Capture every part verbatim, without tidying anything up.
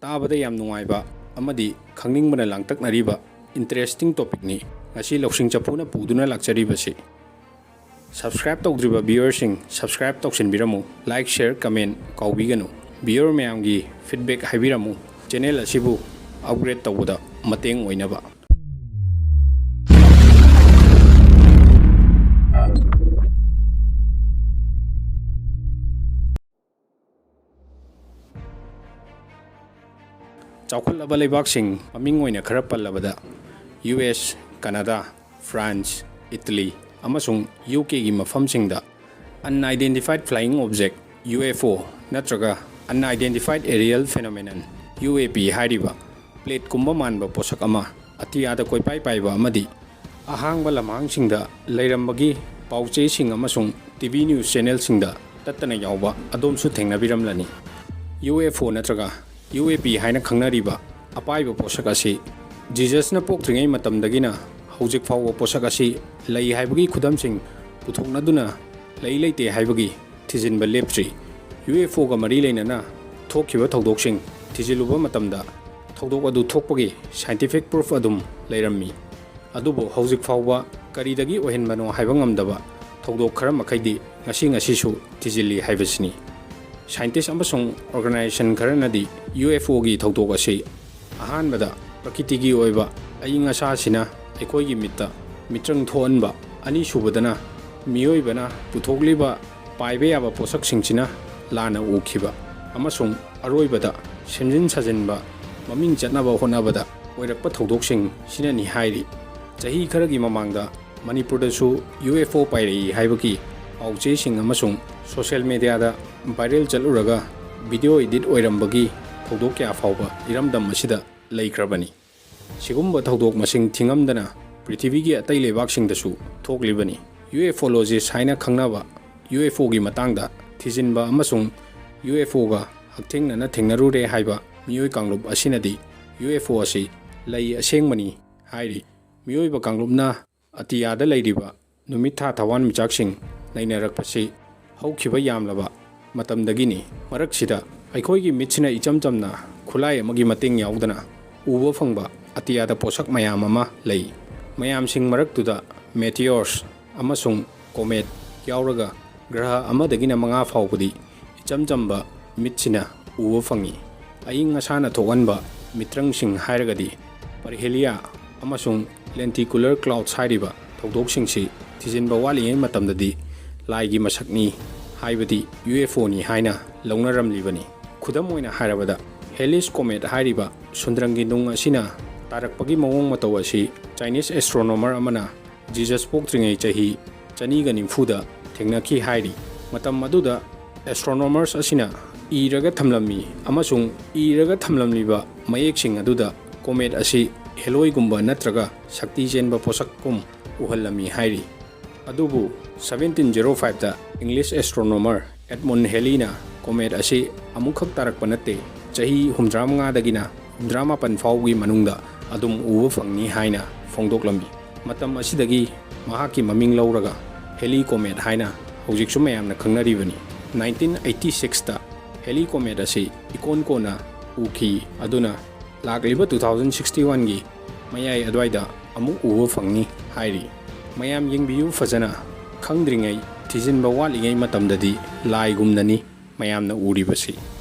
ꯇꯥꯕꯗ ꯌꯥꯝ ꯅꯨꯡꯉꯥꯏꯕ ꯑꯃꯗꯤ ꯈꯪꯅꯤꯡꯕꯅ ꯂꯥꯡꯇꯛꯅꯔꯤꯕ interesting topicꯅꯤ ꯉꯁꯤ ꯂꯧꯁꯤꯡ ꯆꯐꯨꯅ ꯄꯨꯗꯨꯅ ꯂꯥꯛꯆꯔꯤꯕꯁꯤ꯫ Subscribe ꯇꯧꯗ꯭ꯔꯤꯕ viewerꯁꯤꯡ subscribe ꯇꯧꯁꯤꯟꯕꯤꯔꯝꯃꯨ, like, share, comment ꯀꯥꯎꯕꯤꯒꯅꯨ꯫ Viewer ꯃꯌꯥꯝꯒꯤ feedback ꯍꯥꯏꯕꯤꯔꯝꯃꯨ, channel ꯑꯁꯤꯕꯨ upgrade ꯇꯧꯕꯗ ꯃꯇꯦꯡ ꯑꯣꯏꯅꯕ꯫ ꯆꯥꯎꯈꯠꯂꯕ ꯂꯩꯕꯥꯛꯁꯤꯡ, ꯃꯃꯤꯡ ꯑꯣꯏꯅ ꯈꯔ ꯄꯜꯂꯕꯗ, ꯌꯨ ꯑꯦꯁ, ꯀꯅꯥꯗꯥ, ꯐ꯭ꯔꯥꯟꯁ, ꯏꯇꯂꯤ ꯑꯃꯁꯨꯡ ꯌꯨ ꯀꯦꯒꯤ ꯃꯐꯝꯁꯤꯡꯗ unidentified flying object, U F O, ꯅꯠꯇ꯭ꯔꯒ unidentified aerial phenomenon, U A P ꯍꯥꯏꯔꯤꯕ plate ꯀꯨꯝꯕ ꯃꯥꯟꯕ ꯄꯣꯠꯁꯛ ꯑꯃ ꯑꯇꯤꯌꯥꯗ ꯀꯣꯏꯄꯥꯏ ꯄꯥꯏꯕ ꯑꯃꯗꯤ ꯑꯍꯥꯡꯕ ꯂꯝꯍꯥꯡꯁꯤꯡꯗ ꯂꯩꯔꯝꯕꯒꯤ ꯄꯥꯎꯆꯦꯁꯤꯡ ꯑꯃꯁꯨꯡ ꯇꯤ ꯚꯤ news channelꯁꯤꯡꯗ ꯇꯠꯇꯅ ꯌꯥꯎꯕ ꯑꯗꯣꯝꯁꯨ ꯊꯦꯡꯅꯕꯤꯔꯝꯂꯅꯤ꯫ U F O ꯅꯠꯇ꯭ꯔꯒ U A P ꯍꯥꯏꯅ ꯈꯪꯅꯔꯤꯕ ꯑꯄꯥꯏꯕ ꯄꯣꯠꯁꯛ ꯑꯁꯤ ꯖꯤꯖꯁꯅ ꯄꯣꯛꯇ꯭ꯔꯤꯉꯩ ꯃꯇꯝꯗꯒꯤꯅ ꯍꯧꯖꯤꯛ ꯐꯥꯎꯕ ꯄꯣꯠꯁꯛ ꯑꯁꯤ ꯂꯩ ꯍꯥꯏꯕꯒꯤ ꯈꯨꯗꯝꯁꯤꯡ ꯄꯨꯊꯣꯛꯅꯗꯨꯅ ꯂꯩ ꯂꯩꯇꯦ ꯍꯥꯏꯕꯒꯤ ꯊꯤꯖꯤꯟꯕ ꯂꯦꯞꯇ꯭ꯔꯤ꯫ U F Oꯒ ꯃꯔꯤ ꯂꯩꯅꯅ ꯊꯣꯛꯈꯤꯕ ꯊꯧꯗꯣꯛꯁꯤꯡ ꯊꯤꯖꯤꯜꯂꯨꯕ ꯃꯇꯝꯗ ꯊꯧꯗꯣꯛ ꯑꯗꯨ ꯊꯣꯛꯄꯒꯤ scientific proof ꯑꯗꯨꯝ ꯂꯩꯔꯝꯃꯤ꯫ ꯑꯗꯨꯕꯨ ꯍꯧꯖꯤꯛ ꯐꯥꯎꯕ ꯀꯔꯤꯗꯒꯤ ꯑꯣꯏꯍꯟꯕꯅꯣ ꯍꯥꯏꯕ ꯉꯝꯗꯕ ꯊꯧꯗꯣꯛ ꯈꯔ ꯃꯈꯩꯗꯤ ꯉꯁꯤ ꯉꯁꯤꯁꯨ ꯊꯤꯖꯤꯜꯂꯤ ꯍꯥꯏꯕꯁꯤꯅꯤ꯫ Scientist ꯑꯃꯁꯨꯡ organization ꯈꯔꯅꯗꯤ U F Oꯒꯤ ꯊꯧꯗꯣꯛ ꯑꯁꯤ ꯑꯍꯥꯟꯕꯗ ꯄ꯭ꯔꯀꯤꯇꯤꯒꯤ ꯑꯣꯏꯕ ꯑꯏꯪ ꯑꯁꯥꯁꯤꯅ ꯑꯩꯈꯣꯏꯒꯤ ꯃꯤꯠꯇ ꯃꯤꯇ꯭ꯔꯪ ꯊꯣꯛꯍꯟꯕ, ꯑꯅꯤꯁꯨꯕꯗꯅ ꯃꯤꯑꯣꯏꯕꯅ ꯄꯨꯊꯣꯛꯂꯤꯕ ꯄꯥꯏꯕ ꯌꯥꯕ ꯄꯣꯠꯁꯛꯁꯤꯡꯁꯤꯅ ꯂꯥꯟꯅ ꯎꯈꯤꯕ, ꯑꯃꯁꯨꯡ ꯑꯔꯣꯏꯕꯗ ꯁꯦꯝꯖꯤꯟ ꯁꯥꯖꯤꯟꯕ ꯃꯃꯤꯡ ꯆꯠꯅꯕ ꯍꯣꯠꯅꯕꯗ ꯑꯣꯏꯔꯛꯄ ꯊꯧꯗꯣꯛꯁꯤꯡ ꯁꯤꯅꯅꯤ ꯍꯥꯏꯔꯤ꯫ ꯆꯍꯤ ꯈꯔꯒꯤ ꯃꯃꯥꯡꯗ ꯃꯅꯤꯄꯨꯔꯗꯁꯨ U F O ꯄꯥꯏꯔꯛꯏ ꯍꯥꯏꯕꯒꯤ ꯄꯥꯎꯆꯦꯁꯤꯡ ꯑꯃꯁꯨꯡ social mediaꯗ viral ꯆꯠꯂꯨꯔꯒ video edit ꯑꯣꯏꯔꯝꯕꯒꯤ ꯊꯧꯗꯣꯛ ꯀꯌꯥ ꯐꯥꯎꯕ ꯏꯔꯝꯗꯝ ꯑꯁꯤꯗ ꯂꯩꯈ꯭ꯔꯕꯅꯤ꯫ ꯁꯤꯒꯨꯝꯕ ꯊꯧꯗꯣꯛ ꯃꯁꯤꯡ ꯊꯤꯉꯝꯗꯅ ꯄ꯭ꯔꯤꯊꯤꯕꯤꯒꯤ ꯑꯇꯩ ꯂꯩꯕꯥꯛꯁꯤꯡꯗꯁꯨ ꯊꯣꯛꯂꯤꯕꯅꯤ꯫ Ufologist ꯍꯥꯏꯅ ꯈꯪꯅꯕ U F Oꯒꯤ ꯃꯇꯥꯡꯗ ꯊꯤꯖꯤꯟꯕ ꯑꯃꯁꯨꯡ U F Oꯒ ꯍꯛꯊꯦꯡꯅꯅ ꯊꯦꯡꯅꯔꯨꯔꯦ ꯍꯥꯏꯕ ꯃꯤꯑꯣꯏ ꯀꯥꯡꯂꯨꯞ ꯑꯁꯤꯅꯗꯤ U F O ꯑꯁꯤ ꯂꯩ ꯑꯁꯦꯡꯕꯅꯤ ꯍꯥꯏꯔꯤ꯫ ꯃꯤꯑꯣꯏꯕ ꯀꯥꯡꯂꯨꯞꯅ ꯑꯇꯤꯌꯥꯗ ꯂꯩꯔꯤꯕ ꯅꯨꯃꯤꯠ, ꯊꯥ, ꯊꯋꯥꯟꯃꯤꯆꯥꯛꯁꯤꯡ ꯅꯩꯅꯔꯛꯄꯁꯤ ꯍꯧꯈꯤꯕ ꯌꯥꯝꯂꯕ ꯃꯇꯝꯗꯒꯤꯅꯤ꯫ ꯃꯔꯛꯁꯤꯗ ꯑꯩꯈꯣꯏꯒꯤ ꯃꯤꯠꯁꯤꯅ ꯏꯆꯝ ꯆꯝꯅ ꯈꯨꯠꯂꯥꯏ ꯑꯃꯒꯤ ꯃꯇꯦꯡ ꯌꯥꯎꯗꯅ ꯎꯕ ꯐꯪꯕ ꯑꯇꯤꯌꯥꯗ ꯄꯣꯠꯁꯛ ꯃꯌꯥꯝ ꯑꯃ ꯂꯩ꯫ ꯃꯌꯥꯝꯁꯤꯡ ꯃꯔꯛꯇꯨꯗ meteors ꯑꯃꯁꯨꯡ comet ꯌꯥꯎꯔꯒ ꯒ꯭ꯔꯍ ꯑꯃꯗꯒꯤꯅ ꯃꯉꯥ ꯐꯥꯎꯕꯗꯤ ꯏꯆꯝ ꯆꯝꯕ ꯃꯤꯠꯁꯤꯅ ꯎꯕ ꯐꯪꯏ꯫ ꯑꯏꯪ ꯑꯁꯥꯅ ꯊꯣꯛꯍꯟꯕ ꯃꯤꯇ꯭ꯔꯪꯁꯤꯡ ꯍꯥꯏꯔꯒꯗꯤ perihelion ꯑꯃꯁꯨꯡ lenticular clouds ꯍꯥꯏꯔꯤꯕ ꯊꯧꯗꯣꯛꯁꯤꯡꯁꯤ ꯊꯤꯖꯤꯟꯕ ꯋꯥꯠꯂꯤꯉꯩ ꯃꯇꯝꯗꯗꯤ ꯂꯥꯏꯒꯤ ꯃꯁꯛꯅꯤ, ꯍꯥꯏꯕꯗꯤ UFOꯅꯤ ꯍꯥꯏꯅ ꯂꯧꯅꯔꯝꯂꯤꯕꯅꯤ꯫ ꯈꯨꯗꯝ ꯑꯣꯏꯅ ꯍꯥꯏꯔꯕꯗ, Halley's comet ꯍꯥꯏꯔꯤꯕ ꯁꯨꯟꯗ꯭ꯔꯪꯒꯤ ꯅꯨꯡ ꯑꯁꯤꯅ ꯇꯥꯔꯛꯄꯒꯤ ꯃꯑꯣꯡ ꯃꯇꯧ ꯑꯁꯤ Chinese astronomer ꯑꯃꯅ ꯖꯤꯖꯁ ꯄꯣꯛꯇ꯭ꯔꯤꯉꯩ ꯆꯍꯤ ꯆꯅꯤꯒ ꯅꯤꯐꯨꯗ ꯊꯦꯡꯅꯈꯤ ꯍꯥꯏꯔꯤ꯫ ꯃꯇꯝ ꯑꯗꯨꯗ astronomers ꯑꯁꯤꯅ ꯏꯔꯒ ꯊꯝꯂꯝꯃꯤ ꯑꯃꯁꯨꯡ ꯏꯔꯒ ꯊꯝꯂꯝꯂꯤꯕ ꯃꯌꯦꯛꯁꯤꯡ ꯑꯗꯨꯗ comet ꯑꯁꯤ ꯍꯦꯂꯣꯏꯒꯨꯝꯕ ꯅꯠꯇ꯭ꯔꯒ ꯁꯛꯇꯤ ꯆꯦꯟꯕ ꯄꯣꯠꯁꯛꯀꯨꯝ ꯎꯍꯜꯂꯝꯃꯤ ꯍꯥꯏꯔꯤ꯫ ꯑꯗꯨꯕꯨ seventeen zero fiveꯇ English astronomer Edmund Halleyꯅ comet ꯑꯁꯤ ꯑꯃꯨꯛꯈꯛ ꯇꯥꯔꯛꯄ ꯅꯠꯇꯦ, ꯆꯍꯤ ꯍꯨꯝꯗ꯭ꯔꯥ ꯃꯉꯥꯗꯒꯤꯅ ꯍꯨꯝꯗ꯭ꯔꯥ ꯃꯥꯄꯟ ꯐꯥꯎꯒꯤ ꯃꯅꯨꯡꯗ ꯑꯗꯨꯝ ꯎꯕ ꯐꯪꯅꯤ ꯍꯥꯏꯅ ꯐꯣꯡꯗꯣꯛꯂꯝꯃꯤ꯫ ꯃꯇꯝ ꯑꯁꯤꯗꯒꯤ ꯃꯍꯥꯛꯀꯤ ꯃꯃꯤꯡ ꯂꯧꯔꯒ Halley comet ꯍꯥꯏꯅ ꯍꯧꯖꯤꯛꯁꯨ ꯃꯌꯥꯝꯅ ꯈꯪꯅꯔꯤꯕꯅꯤ꯫ Nineteen eighty sixꯇ Halley comet ꯑꯁꯤ ꯏꯀꯣꯟ ꯀꯣꯟꯅ ꯎꯈꯤ, ꯑꯗꯨꯅ ꯂꯥꯛꯂꯤꯕ two thousand sixty oneꯒꯤ ꯃꯌꯥꯏ ꯑꯗꯨꯋꯥꯏꯗ ꯑꯃꯨꯛ ꯎꯕ ꯐꯪꯅꯤ ꯍꯥꯏꯔꯤ꯫ ꯃꯌꯥꯝ ꯌꯦꯡꯕꯤꯌꯨ ꯐꯖꯅ, ꯈꯪꯗ꯭ꯔꯤꯉꯩ, ꯊꯤꯖꯤꯟꯕ ꯋꯥꯠꯂꯤꯉꯩ ꯃꯇꯝꯗꯗꯤ ꯂꯥꯏꯒꯨꯝꯅꯅꯤ ꯃꯌꯥꯝꯅ ꯎꯔꯤꯕꯁꯤ꯫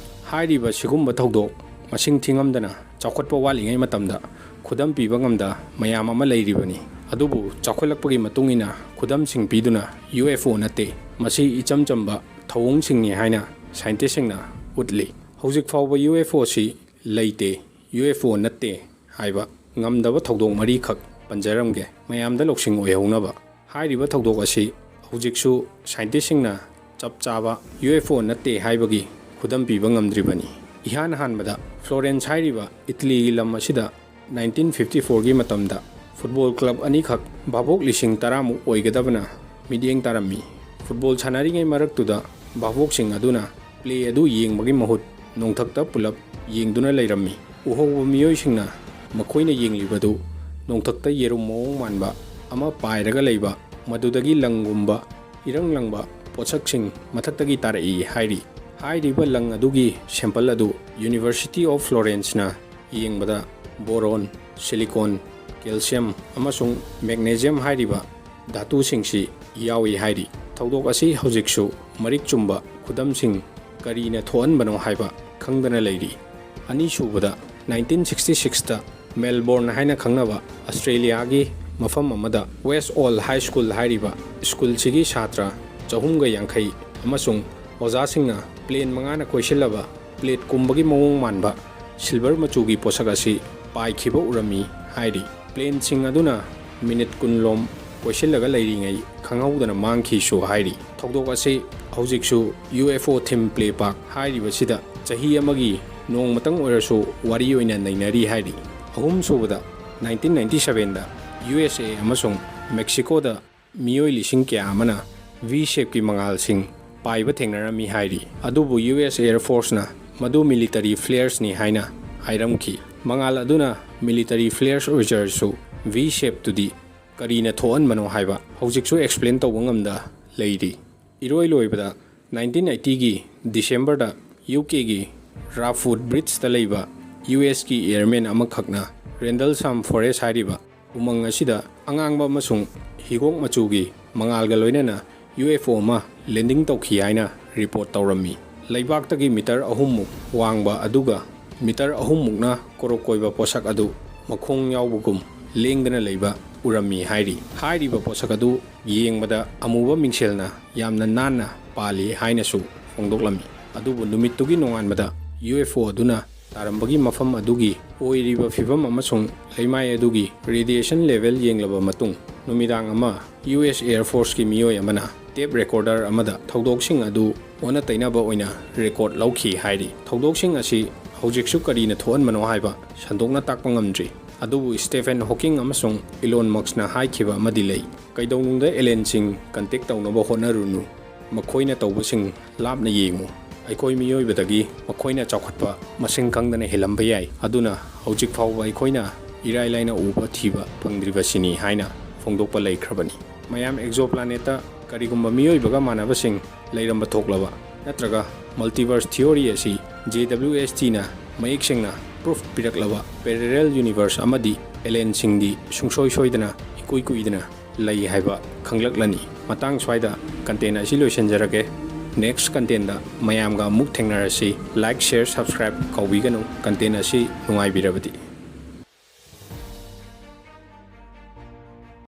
ꯍꯥꯏꯔꯤꯕ ꯁꯤꯒꯨꯝꯕ ꯊꯧꯗꯣꯛ ꯃꯁꯤꯡ ꯊꯤꯉꯝꯗꯅ ꯆꯥꯎꯈꯠꯄ ꯋꯥꯠꯂꯤꯉꯩ ꯃꯇꯝꯗ ꯈꯨꯗꯝ ꯄꯤꯕ ꯉꯝꯗ ꯃꯌꯥꯝ ꯑꯃ ꯂꯩꯔꯤꯕꯅꯤ꯫ ꯑꯗꯨꯕꯨ ꯆꯥꯎꯈꯠꯂꯛꯄꯒꯤ ꯃꯇꯨꯡ ꯏꯟꯅ ꯈꯨꯗꯝꯁꯤꯡ ꯄꯤꯗꯨꯅ UFO ꯅꯠꯇꯦ, ꯃꯁꯤ ꯏꯆꯝ ꯆꯝꯕ ꯊꯧꯑꯣꯡꯁꯤꯡꯅꯤ ꯍꯥꯏꯅ scientistꯁꯤꯡꯅ ꯎꯠꯂꯤ꯫ ꯍꯧꯖꯤꯛ ꯐꯥꯎꯕ UFOꯁꯤ ꯂꯩꯇꯦ, UFO ꯅꯠꯇꯦ ꯍꯥꯏꯕ ꯉꯝꯗꯕ ꯊꯧꯗꯣꯛ ꯃꯔꯤꯈꯛ ꯄꯟꯖꯔꯝꯒꯦ, ꯃꯌꯥꯝꯗ ꯂꯧꯁꯤꯡ ꯑꯣꯏꯍꯧꯅꯕ꯫ ꯍꯥꯏꯔꯤꯕ ꯊꯧꯗꯣꯛ ꯑꯁꯤ ꯍꯧꯖꯤꯛꯁꯨ scientistꯁꯤꯡꯅ ꯆꯞ ꯆꯥꯕ UFO ꯅꯠꯇꯦ ꯍꯥꯏꯕꯒꯤ ꯈꯨꯗꯝ ꯄꯤꯕ ꯉꯝꯗ꯭ꯔꯤꯕꯅꯤ꯫ ꯏꯍꯥꯟ ꯍꯥꯟꯕꯗ Florence ꯍꯥꯏꯔꯤꯕ ꯏꯇꯂꯤꯒꯤ ꯂꯝ ꯑꯁꯤꯗ nineteen fifty fourꯒꯤ ꯃꯇꯝꯗ football club ꯑꯅꯤꯈꯛ, ꯚꯥꯕꯣꯛ ꯂꯤꯁꯤꯡ ꯇꯔꯥꯃꯨꯛ ꯑꯣꯏꯒꯗꯕꯅ ꯃꯤꯠꯌꯦꯡ ꯇꯥꯔꯝꯃꯤ꯫ Football ꯁꯥꯟꯅꯔꯤꯉꯩ ꯃꯔꯛꯇꯨꯗ ꯚꯥꯕꯣꯛꯁꯤꯡ ꯑꯗꯨꯅ play ꯑꯗꯨ ꯌꯦꯡꯕꯒꯤ ꯃꯍꯨꯠ ꯅꯣꯡꯊꯛꯇ ꯄꯨꯂꯞ ꯌꯦꯡꯗꯨꯅ ꯂꯩꯔꯝꯃꯤ꯫ ꯎꯍꯧꯕ ꯃꯤꯑꯣꯏꯁꯤꯡꯅ ꯃꯈꯣꯏꯅ ꯌꯦꯡꯂꯤꯕꯗꯨ ꯅꯣꯡꯊꯛꯇ ꯌꯦꯔꯨꯝ ꯃꯑꯣꯡ ꯃꯥꯟꯕ ꯑꯃ ꯄꯥꯏꯔꯒ ꯂꯩꯕ, ꯃꯗꯨꯗꯒꯤ ꯂꯪꯒꯨꯝꯕ ꯏꯔꯪ ꯂꯪꯕ ꯄꯣꯠꯁꯛꯁꯤꯡ ꯃꯊꯛꯇꯒꯤ ꯇꯥꯔꯛꯏ ꯍꯥꯏꯔꯤ꯫ ꯍꯥꯏꯔꯤꯕ ꯂꯪ ꯑꯗꯨꯒꯤ sample ꯑꯗꯨ University of Florence ꯅ ꯌꯦꯡꯕꯗ boron, silicon, calcium ꯑꯃꯁꯨꯡ magnesium ꯍꯥꯏꯔꯤꯕ ꯙꯥꯇꯨꯁꯤꯡꯁꯤ ꯌꯥꯎꯏ ꯍꯥꯏꯔꯤ꯫ ꯊꯧꯗꯣꯛ ꯑꯁꯤ ꯍꯧꯖꯤꯛꯁꯨ ꯃꯔꯤꯛ ꯆꯨꯝꯕ ꯈꯨꯗꯝꯁꯤꯡ ꯀꯔꯤꯅ ꯊꯣꯛꯍꯟꯕꯅꯣ ꯍꯥꯏꯕ ꯈꯪꯗꯅ ꯂꯩꯔꯤ꯫ ꯑꯅꯤꯁꯨꯕꯗ, ꯅꯥꯏꯟꯇꯤꯟ ꯁꯤꯛꯁꯇꯤ ꯁꯤꯛꯁꯇ ꯃꯦꯜꯕꯣꯔꯟ ꯍꯥꯏꯅ ꯈꯪꯅꯕ ꯑꯁꯇ꯭ꯔꯦꯂꯤꯌꯥꯒꯤ ꯃꯐꯝ ꯑꯃꯗ West Old High School ꯍꯥꯏꯔꯤꯕ ꯁ꯭ꯀꯨꯜꯁꯤꯒꯤ ꯁꯥꯇ꯭ꯔ ꯆꯍꯨꯝꯒ ꯌꯥꯡꯈꯩ ꯑꯃꯁꯨꯡ ꯑꯣꯖꯥꯁꯤꯡꯅ plane ꯃꯉꯥꯅ ꯀꯣꯏꯁꯤꯜꯂꯕ plate ꯀꯨꯝꯕꯒꯤ ꯃꯑꯣꯡ ꯃꯥꯟꯕ silver ꯃꯆꯨꯒꯤ ꯄꯣꯠꯁꯛ ꯑꯁꯤ ꯄꯥꯏꯈꯤꯕ ꯎꯔꯝꯃꯤ ꯍꯥꯏꯔꯤ꯫ Plane ꯁꯤꯡ ꯑꯗꯨꯅ minute ꯀꯨꯟ ꯂꯣꯝ ꯀꯣꯏꯁꯤꯜꯂꯒ ꯂꯩꯔꯤꯉꯩ ꯈꯪꯍꯧꯗꯅ ꯃꯥꯡꯈꯤꯁꯨ ꯍꯥꯏꯔꯤ꯫ ꯊꯧꯗꯣꯛ ꯑꯁꯤ ꯍꯧꯖꯤꯛꯁꯨ U F O theme play park ꯍꯥꯏꯔꯤꯕꯁꯤꯗ ꯆꯍꯤ ꯑꯃꯒꯤ ꯅꯣꯡꯃꯇꯪ ꯑꯣꯏꯔꯁꯨ ꯋꯥꯔꯤ ꯑꯣꯏꯅ ꯅꯩꯅꯔꯤ ꯍꯥꯏꯔꯤ꯫ ꯑꯍꯨꯝꯁꯨꯕꯗ, ꯅꯥꯏꯟꯇꯤꯟ ꯅꯥꯏꯟꯇꯤ ꯁꯚꯦꯟꯗ U S A ꯑꯃꯁꯨꯡ ꯃꯦꯛꯁꯤꯀꯣꯗ ꯃꯤꯑꯣꯏ ꯂꯤꯁꯤꯡ ꯀꯌꯥ ꯑꯃꯅ V shape ꯀꯤ ꯃꯉꯥꯜꯁꯤꯡ ꯄꯥꯏꯕ ꯊꯦꯡꯅꯔꯝꯃꯤ ꯍꯥꯏꯔꯤ꯫ ꯑꯗꯨꯕꯨ U S Air Force ꯅ ꯃꯗꯨ military flares ꯅꯤ ꯍꯥꯏꯅ ꯍꯥꯏꯔꯝꯈꯤ꯫ ꯃꯉꯥꯜ ꯑꯗꯨꯅ military flares ꯑꯣꯏꯖꯔꯁꯨ, V shape ꯇꯨꯗꯤ ꯀꯔꯤꯅ ꯊꯣꯛꯍꯟꯕꯅꯣ ꯍꯥꯏꯕ ꯍꯧꯖꯤꯛꯁꯨ explain ꯇꯧꯕ ꯉꯝꯗ ꯂꯩꯔꯤ꯫ ꯏꯔꯣꯏ ꯂꯣꯏꯕꯗ, ꯅꯥꯏꯟꯇꯤꯟ ꯑꯩꯠꯇꯤꯒꯤ ꯗꯤꯁꯦꯝꯕꯔꯗ U K ꯒꯤ Raft Wood Bridge ꯇ ꯂꯩꯕ U S ꯀꯤ airman ꯑꯃꯈꯛꯅ Rendlesham Forest ꯍꯥꯏꯔꯤꯕ ꯎꯃꯪ ꯑꯁꯤꯗ ꯑꯉꯥꯡꯕ ꯑꯃꯁꯨꯡ ꯍꯤꯒꯣꯛ ꯃꯆꯨꯒꯤ ꯃꯉꯥꯜꯒ ꯂꯣꯏꯅꯅ U F O ꯑꯃ landing ꯇꯧꯈꯤ ꯍꯥꯏꯅ report ꯇꯧꯔꯝꯃꯤ꯫ ꯂꯩꯕꯥꯛꯇꯒꯤ meter ꯑꯍꯨꯝꯃꯨꯛ ꯋꯥꯡꯕ ꯑꯗꯨꯒ meter ꯑꯍꯨꯝꯃꯨꯛꯅ ꯀꯣꯔꯣꯛ ꯀꯣꯏꯕ ꯄꯣꯠꯁꯛ ꯑꯗꯨ ꯃꯈꯣꯡ ꯌꯥꯎꯕꯒꯨꯝ ꯂꯦꯡꯗꯅ ꯂꯩꯕ ꯎꯔꯝꯃꯤ ꯍꯥꯏꯔꯤ꯫ ꯍꯥꯏꯔꯤꯕ ꯄꯣꯠꯁꯛ ꯑꯗꯨ ꯌꯦꯡꯕꯗ ꯑꯃꯨꯕ ꯃꯤꯡꯁꯦꯜꯅ ꯌꯥꯝꯅ ꯅꯥꯟꯅ ꯄꯥꯜꯂꯤ ꯍꯥꯏꯅꯁꯨ ꯐꯣꯡꯗꯣꯛꯂꯝꯃꯤ꯫ ꯑꯗꯨꯕꯨ ꯅꯨꯃꯤꯠꯇꯨꯒꯤ ꯅꯣꯡꯉꯥꯟꯕꯗ U F O ꯑꯗꯨꯅ ꯇꯥꯔꯝꯕꯒꯤ ꯃꯐꯝ ꯑꯗꯨꯒꯤ ꯑꯣꯏꯔꯤꯕ ꯐꯤꯚꯝ ꯑꯃꯁꯨꯡ ꯂꯩꯃꯥꯏ ꯑꯗꯨꯒꯤ radiation level ꯌꯦꯡꯂꯕ ꯃꯇꯨꯡ, ꯅꯨꯃꯤꯗꯥꯡ ꯑꯃ U S Air Force ꯀꯤ ꯃꯤꯑꯣꯏ ꯑꯃꯅ tape recorder ꯑꯃꯗ ꯊꯧꯗꯣꯛꯁꯤꯡ ꯑꯗꯨ ꯑꯣꯟꯅ ꯇꯩꯅꯕ ꯑꯣꯏꯅ record ꯂꯧꯈꯤ ꯍꯥꯏꯔꯤ꯫ ꯊꯧꯗꯣꯛꯁꯤꯡ ꯑꯁꯤ ꯍꯧꯖꯤꯛꯁꯨ ꯀꯔꯤꯅ ꯊꯣꯛꯍꯟꯕꯅꯣ ꯍꯥꯏꯕ ꯁꯟꯗꯣꯛꯅ ꯇꯥꯛꯄ ꯉꯝꯗ꯭ꯔꯤ꯫ ꯑꯗꯨꯕꯨ Stephen Hawking ꯑꯃꯁꯨꯡ Elon Musk ꯅ ꯍꯥꯏꯈꯤꯕ ꯑꯃꯗꯤ ꯂꯩ, "ꯀꯩꯗꯧꯅꯨꯡꯗ alien ꯁꯤꯡ contact ꯇꯧꯅꯕ ꯍꯣꯠꯅꯔꯨꯅꯨ꯫ ꯃꯈꯣꯏꯅ ꯇꯧꯕꯁꯤꯡ ꯂꯥꯞꯅ ꯌꯦꯡꯉꯨ꯫ ꯑꯩꯈꯣꯏ ꯃꯤꯑꯣꯏꯕꯗꯒꯤ ꯃꯈꯣꯏꯅ ꯆꯥꯎꯈꯠꯄ ꯃꯁꯤꯡ ꯈꯪꯗꯅ ꯍꯦꯜꯂꯝꯕ ꯌꯥꯏ꯫ ꯑꯗꯨꯅ ꯍꯧꯖꯤꯛ ꯐꯥꯎꯕ ꯑꯩꯈꯣꯏꯅ ꯏꯔꯥꯏ ꯂꯥꯏꯅ ꯎꯕ ꯊꯤꯕ ꯐꯪꯗ꯭ꯔꯤꯕꯁꯤꯅꯤ" ꯍꯥꯏꯅ ꯐꯣꯡꯗꯣꯛꯄ ꯂꯩꯈ꯭ꯔꯕꯅꯤ꯫ ꯃꯌꯥꯝ, exoplanet ꯇ ꯀꯔꯤꯒꯨꯝꯕ ꯃꯤꯑꯣꯏꯕꯒ ꯃꯥꯟꯅꯕꯁꯤꯡ ꯂꯩꯔꯝꯕ ꯊꯣꯛꯂꯕ, ꯅꯠꯇ꯭ꯔꯒ multiverse theory ꯑꯁꯤ J W Stsꯅ ꯃꯌꯦꯛ ꯁꯦꯡꯅ proof ꯄꯤꯔꯛꯂꯕ parallel universe ꯑꯃꯗꯤ alienꯁꯤꯡꯗꯤ ꯁꯨꯡꯁꯣꯏ ꯁꯣꯏꯗꯅ ꯏꯀꯨꯏ ꯀꯨꯏꯗꯅ ꯂꯩ ꯍꯥꯏꯕ ꯈꯪꯂꯛꯂꯅꯤ꯫ ꯃꯇꯥꯡ ꯁ꯭ꯋꯥꯏꯗ content ꯑꯁꯤ ꯂꯣꯏꯁꯤꯟꯖꯔꯒꯦ꯫ Next contentꯗ ꯃꯌꯥꯝꯒ ꯑꯃꯨꯛ ꯊꯦꯡꯅꯔꯁꯤ꯫ Like, share, subscribe ꯀꯥꯎꯕꯤꯒꯅꯨ꯫ Content ꯑꯁꯤ ꯅꯨꯡꯉꯥꯏꯕꯤꯔꯕꯗꯤ꯫